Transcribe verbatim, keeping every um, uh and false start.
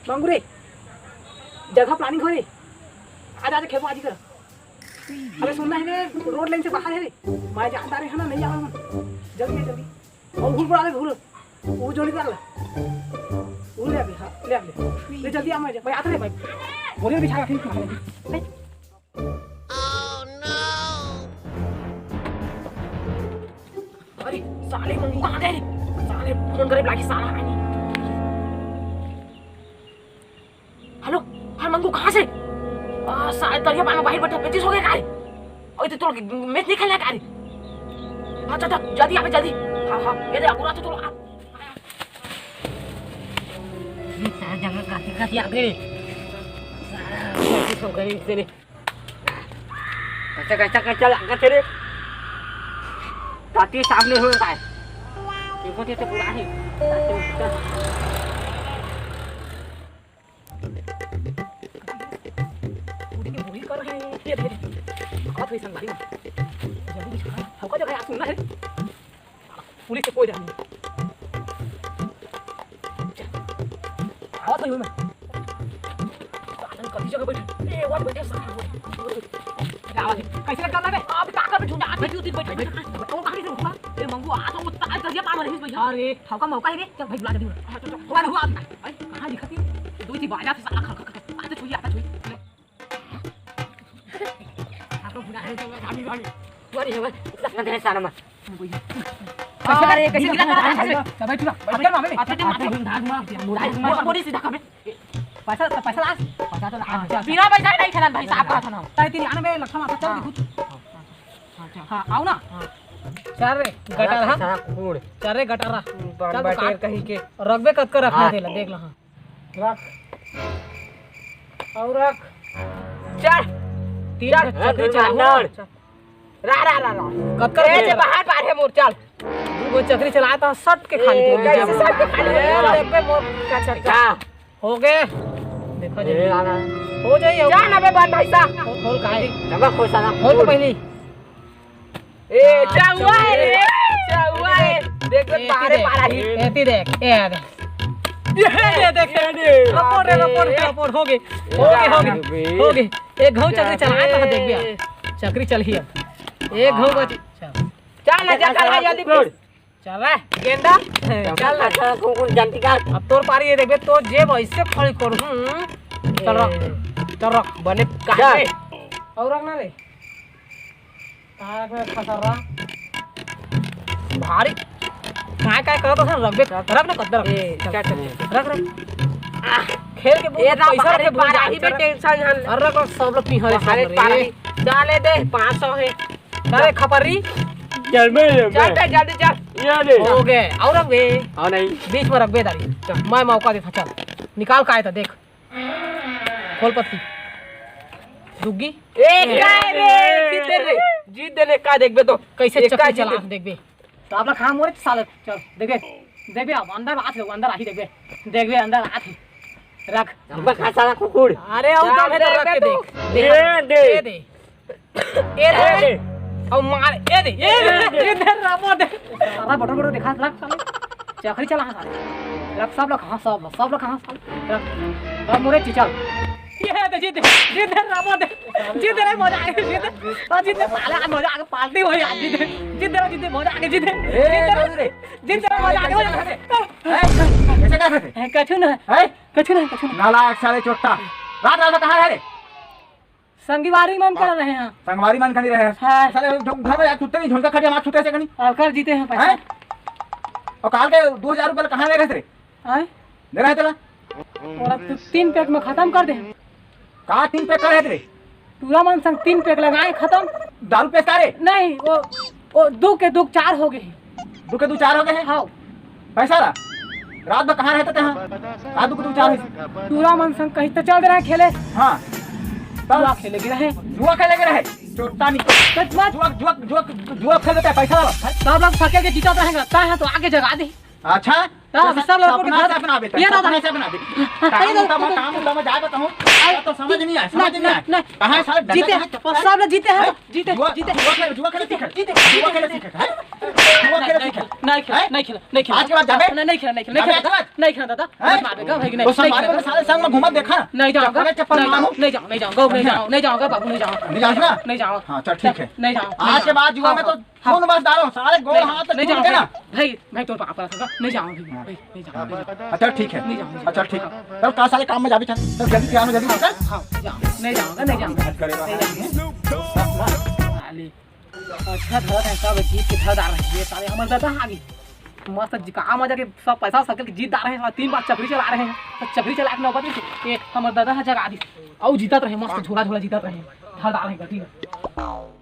मांगू रे, जगह planning हो रे। आज, आज खेबो आज ही कर। अबे सुनना है रे, road line से बाहर है रे। मैं जानता रे है ना, नहीं आवे हम। जल्दी है, जल्दी। और भूल बुला ले, भूल। वो जो निकाल ले। भूल ले अभी, हाँ, ले अभी। ले जल्दी आ, मैं, मैं आता रे भाई। बोले बिछा रखी। अरे साले मंगू कहाँ गए रे? साले फोन करे बुला के साला आए नहीं। हेलो, हाँ मंगू कहाँ से? आ, साले तरिया पार में बाहर बैठा, पेचिस हो गया का रे? अरे तो तोर मैच नहीं खेलना का रे? अच्छा अच्छा, जल्दी अबे जल्दी। हाँ हाँ, ये दे अकुरा तो तोर। ये सारा जंगल काटे काटे आ गए। सारा पेचिस हो गए इससे। कैसा कैसा कैसा लगा तेरे? ताती सामने हो रहा है। देखो तो पूरा है। उठ के वही कर रहे हैं। ये धीरे धीरे। आवाज हुई संग भाई। जल्दी दिखा। हमको जो है सुनना है। पुलिस से कोई डर नहीं। आवाज नहीं हुई मैं। साधन कभी जगह बैठे। ए, वो बैठे साधन। आवाज कैसे लग रहा है? अब ताकत में झुंडा, आप बैठे उसी बैठे। वो कहाँ से उठा? ए, मंगू, आ तो उतना जल्दी मार रही है भैया। अरे, ठोका मौका है रे। चल भाई, बुला दे। हाँ, चल, चल। हुआ, हुआ। अरे, कहाँ दिखाती है? दो ही बाजा से साला खा, खा, खा, खा। आ तो छुई, आ तो छुई। आपको बुला रहे थे, भाभी, भाभी। वो नहीं है, वो इतना समझ रहे साला मत। कैसे करे, कैसे गिरा? सब बैठ ना, बैठ ना, अबे। अच्छा, अच्छा, अच्छा। बोली सीधा कमे। पैसा, पैसा लास। पैसा तो लास। बिना पैसा नहीं खेलन भाई, साहब का था ना। ताई तेरी आने में लखा माता चल दिखू। हाँ, आओ ना। चल रे, गटारा। साला कूड़। चल रे, गटारा। चल तो बटेर काट। कहीं के। रखबे कत कर रखना हाँ। देला, देख ला, हाँ। रख। और रख। चल। तीन चल। चक्री चल। रा, रा, रा, रा। कतका ए, जे बाहर पार है मोर, चल। दू गो चक्री चलाए तो सट के खाली ए, हो गया। कैसे सट के खाली हो गया? ए, पे मोर का चक्का। का? हो गए। देखो जी। ए, रा, रा। हो जाइए, हो। जा ना बे, बन भाई साहब। खोल काहे? जगह खोल साला। खोल तो पहली। ए, हाँ, चौवा है रे, चौवा है। देख, देख, ए, तारे देख, पारा ही। ए, ती देख, ए, देख। ये दे, देख, ये दे। रपोट रे, रपोट रे, रपोट, हो गए। हो गए, हो गए, हो गए। एक घाव चक्री चलाए तो देख बे। चक्री चल ही अब। एक घाव बच-, चल। चल ना, जा, चल, जल्दी। चल रे, गेंदा। चल ना। अच्छा, कौन, कौन जानती का? अब तोर पारी ये देख बे, तो जेब ऐसे खड़ी कर, हूँ। चल रख, चल रख। बने काहे? और रख ना रे। कहाँ रखना है खसर्रा? भारी। काय, काय करत हसन? रख बे, रख ना, कद्दर रख। ए, चल, क्या चल, चल। रख, रख। आह, खेल के बहुत ए, ना, पैसा भारी रखे, भूल पारा जा, ही में चल। Tension हन। अरे, रख, रख, सब लोग पिहरे, भारी सब लोग पारा रे। ही। चले दे, पाँच सौ है। अरे, खपरी। चल, मैं, मैं। चल बे, जल्दी चल। ये ले। हो गए, और रख बे। हाँ, नहीं। बीच में रख बे, दारी। चल। मैं मौका देता, चल। निकाल का आया था, देख। खोल पत्ती। दुग्गी। ए, काय रे? जीत दे रे। जीत दे रे, का देखबे तो? कैसे एक चक्री का जीत चला दे। देखबे। तो आप लोग कहाँ मोरे साले? चल, देखबे। देखबे, अब अंदर आत है, अंदर आही देखबे। देखबे, अंदर आत है। रख। अब खा साला कुकुर। अरे, आओ, चल, दम है तो दे रख के बे देख। तू। देख। ए, दे। ए, दे। ए, दे। ए, दे। अब मार, ए, दे। ए, दे। ए, दे, रामो, दे। साला बटर, बटर दिखा, रख साले। चकरी चला, हाँ, साले। रख, सब लोग, हाँ, सब लोग, सब लोग, हाँ, साले। रख। अब मोरे चीचा। ये दे, जीत, जीत दे, रामो दे। जीत दे रे, मजा आ गया, जीत दे। हाँ, जीत दे, साले, आज मजा आ गया, पार्टी हो यार, जीत दे। जीत दे, जीत दे, मजा आ गया, जीत दे। ए, जीत दे, जीत दे, मजा आ गया, मजा आ गया। ए, कैसे कर रहे थे? ए, कछु ना। हैं? कछु ना, कछु ना। नालायक साले चोट्टा। रात, रात में कहाँ रह रहे? संगवारी मन कर रहे हैं। संगवारी मन खड़ी रहे हैं। हाँ। साले, घर में यार, सुत्ते नहीं, झोंका खटिया मार सुत्ते से कहीं। और कर जीते हैं पैसा। हैं? और काल के दो हजार रुपये कहाँ ले रहे थे? आए? दे रहे तेला? और अब तो तीन पैक में खत्म कर दे। का तीन पैक कर रहे थे? टूरा मन संग तीन पैक लगाए, खत्म। दारू पेश करे? नहीं, वो, वो दो के दो चार हो गए हैं। दो के दो चार हो गए हैं? हाँ। पैसा ला? रात में कहाँ रहते थे? हाँ, रात को दो चार है। टूरा मन संग कहीं तो चल रहे खेले। हाँ। तब जुआ खेले गिरा है। जुआ खेले गिरा है। चोट्टा नहीं। सच बात। जुआ, जुआ, जुआ, जुआ खेल देता है, पैसा वाला। सब लोग सके के जीता रहेगा, लगता है तो आगे जगा दे। अच्छा। हाँ, अभी सब लड़कों के सपना, घर सपना बेटा, ये दादा। सपना, सपना बेटा। अरे काम दादा, उठा, काम उठा, मैं जाए बताऊँ। अरे, तो समझ नहीं आए, समझ नहीं, नहीं आए। नहीं। कहाँ है साला डंडा जीते कहाँ हैं, है? सब लोग जीते हैं। हाँ? जीते, जुआ, जीते। जुआ खेले, जुआ खेले सीखे। जीते, जुआ खेले सीखे, हैं? जुआ खेले नहीं, सीखे। नहीं खेला, हैं? नहीं खेला, नहीं खेला। आज के बाद जाबे? नहीं, नहीं खेला, नहीं खेला, नहीं जाबे खेला। आज? नहीं खेला दादा। हैं? मत मारेगा भाई, नहीं, वो नहीं संभाल खेला। के साले संग में घूमत देखा। नहीं जाऊंगा, चप्पल चप्पल नहीं मारूं। जाऊंगा, नहीं जाऊंगा, गौ, नहीं नहीं जाऊंगा, नहीं जाऊंगा, बाबू, नहीं जाऊंगा। नहीं जाऊंगा? नहीं जाऊंगा। हाँ, चल ठीक है। नहीं जाऊंगा। आज के बाद जुआ में तो हाँ। सुन बस दारू, साले गोड़ नहीं, हाथ नहीं छूट जाऊंगा। गए ना। भाई, भाई, तोर पापा रखा, नहीं जाऊंगा भाई, हाँ। भाई, नहीं जाऊंगा, नहीं जाऊंगा। अच्छा ठीक है। नहीं जाऊंगा, नहीं अच्छा जाऊंगा। ठीक है। चल कल साले काम में जाबे, चल। चल जल्दी तैयार हो, जल्दी चल। हाँ, जाऊंगा, नहीं जाऊंगा, नहीं जाऊंगा। आज करेगा। नहीं जाऊंगा। साले, अच्छा धरत है सब जीत के धर डार रहे हैं। ये साले हमर दादा आ गए। मस्त जी, का मजा के सब पैसा सकेल के जीत डार रहे हैं। तीन बार चपरी चला रहे हैं। तो चपरी चला के नौबत में से एक हमर दादा ह जगा दी। अउ जीतत रहे, मस्त झोला झोला जीतत रहे। धर डार रहे गटी में।